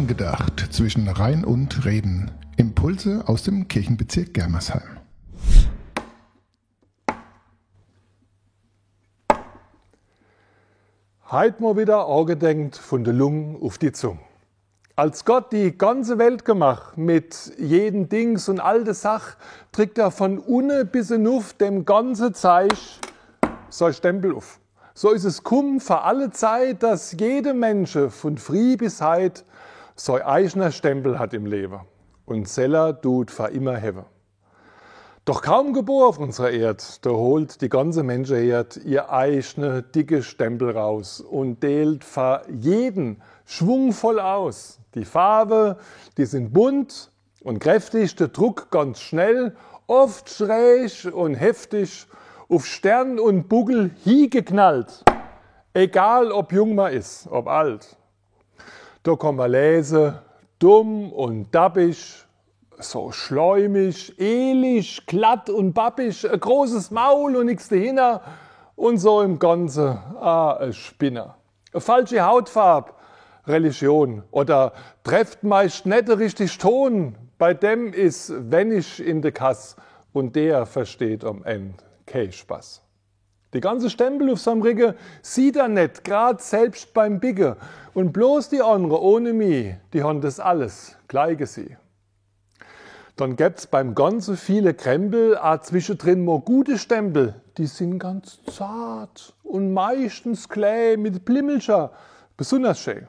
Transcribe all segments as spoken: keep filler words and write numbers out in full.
Angedacht zwischen Rhein und Reden. Impulse aus dem Kirchenbezirk Germersheim. Heit mo wieder agedenkt vun de Lung uf die Zung. Als Gott die ganze Welt gemach, mit jeden Dings un all de Sach, drickt er vun unne bis enuff dem ganze Zeich sei Stempel uf. So is es kumm fer alle Zeit, dass jede Mensche vun frieh bis heit sei eichner Stempel hat im Lewe un seller dut fer immer hewe. Doch kaum gebor uf unserer Erd, do holt die ganze Menscheherd ihr eichne dicke Stempel raus un deelt fer jeden schwungvoll aus. Die Farwe, die sin bunt un kräftig, de Druck ganz schnell, oft schräg un heftig, uf Stern un Buckel hiegeknallt. Egal, ob jung ma is, ob alt. Do kann ma lese, dumm un dabbig, so schleimig, elig, glatt un babbig, e großes Maul un nix dehinner un so im Ganze, ah, e Spinner. E falschi Hautfarb, Religion oder trefft meischt net de richtig Ton, bei dem is wennig in de Kass un der versteht am End kee Spaß. Die ganze Stempel uf seim Rigge sieht er net, grad selbscht beim Bigge. Un bloß die annre ohne mi, die hon des alles glei gesieh. Dann gebt's beim ganze viele Krempel a zwischedrin mo gute Stempel. Die sin ganz zart un meischtens klä mit Blimmelcher, besonders schä.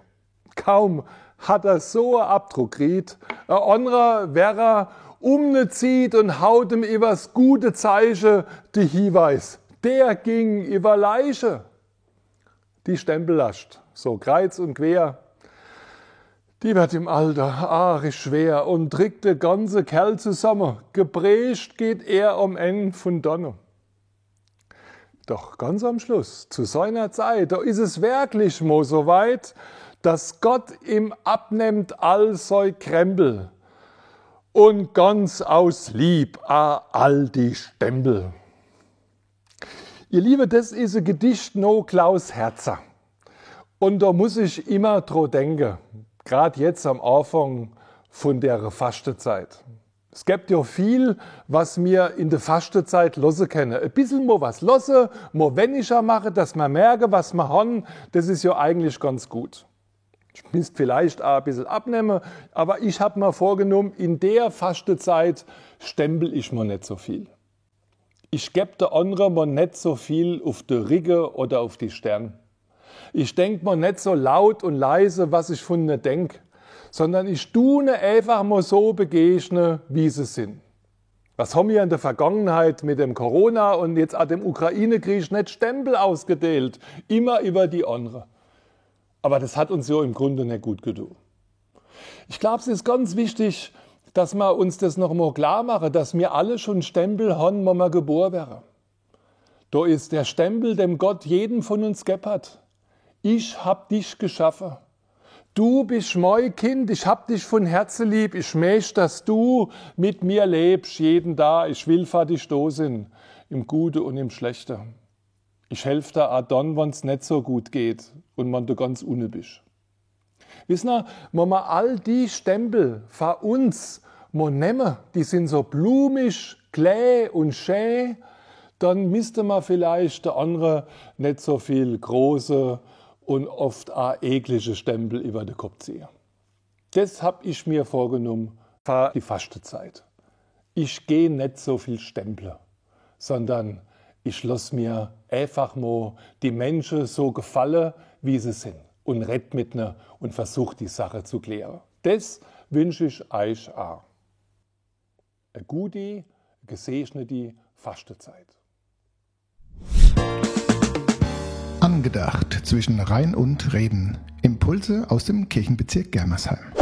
Kaum hat er so e Abdruck kriet, e annrer werrer um ne zieht un haut em iwwers gute Zeiche de Hieweis: Der ging iwwer Leiche. Die Stempellascht, so kreiz un quer, die werd im Alter arisch schwer un drickt de ganze Kerl zusamme. Geprägt geht er am End vun danne. Doch ganz am Schluss, zu seiner Zeit, do is es werklich mo so weit, dass Gott im abnimmt all sei Krempel un ganz aus Lieb a all die Stempel. Ihr Liebe, des is e Gedicht no Klaus Herzer. Un do muss ich immer dro denke, grad jetzt am Anfang vun der Faschtezeit. Es gebt jo viel, was mir in de Faschtezeit losse kenne. E bissel mo was losse, mo wenniger mache, dass mer merke, was mer hon, des is jo eigentlich ganz gut. Ich misst vielleicht a e bissel abnemme, awwer ich hab mer vorgenumm, in der Faschtezeit stempel ich mo net so viel. Ich geb de annre mo net so viel uf de Rigge oder uf die Stern. Ich denk mo net so laut un leise, was ich vun ne denk, sondern ich du ne äfach mo so begegne, wie se sin. Was hon mir in de Vergangenheit mit dem Corona un jetzt a dem Ukraine-Krieg net Stempel ausgedeelt, immer iwwer die annre. Awwer des hat uns jo im Grunde net gut gedu. Ich glaab, es is ganz wichtig, dass mer uns des noch mo klar mache, dass mir alle schun Stempel hon, wo mer gebor werre. Do is der Stempel, den Gott jedem vun uns gebb hat. Ich hab dich geschaffe. Du bisch mei Kind, ich hab dich vun Herze lieb, ich mecht, dass du mit mir lebsch, jeden Dag. Ich will fer dich do sin, im Gute un im Schlechte. Ich helf der a dann, wann's net so gut geht un wann du ganz unne bisch. Wisse mer, wann mer all die Stempel fer uns mo nemme, die sin so blumig, klä un schä, dann misste mer vielleicht de annre net so viel große un oft a eklige Stempel iwwer de Kopp ziehe. Des hab ich mir vorgenumm fer die Faschtezeit. Ich geh net so viel stemple, sondern ich loss mir äfach mo die Mensche so gefalle, wie se sin, un red mit ne un versuch, die Sache zu kläre. Des wünsch ich eich a. E gudi, gesegneti Faschtezeit. Angedacht zwischen Rhein und Reden. Impulse aus dem Kirchenbezirk Germersheim.